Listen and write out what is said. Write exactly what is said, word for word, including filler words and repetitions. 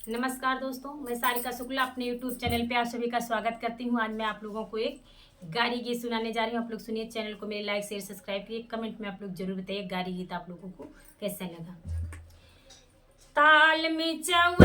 नमस्कार दोस्तों, मैं सारिका शुक्ला अपने YouTube चैनल पे आप सभी का स्वागत करती हूँ। आज मैं आप लोगों को एक गारी गीत सुनाने जा रही हूँ। आप लोग सुनिए, चैनल को मेरे लाइक, शेयर, सब्सक्राइब किए, कमेंट में आप लोग जरूर बताइए गारी गीत आप लोगों को कैसा लगा। ताल में चौ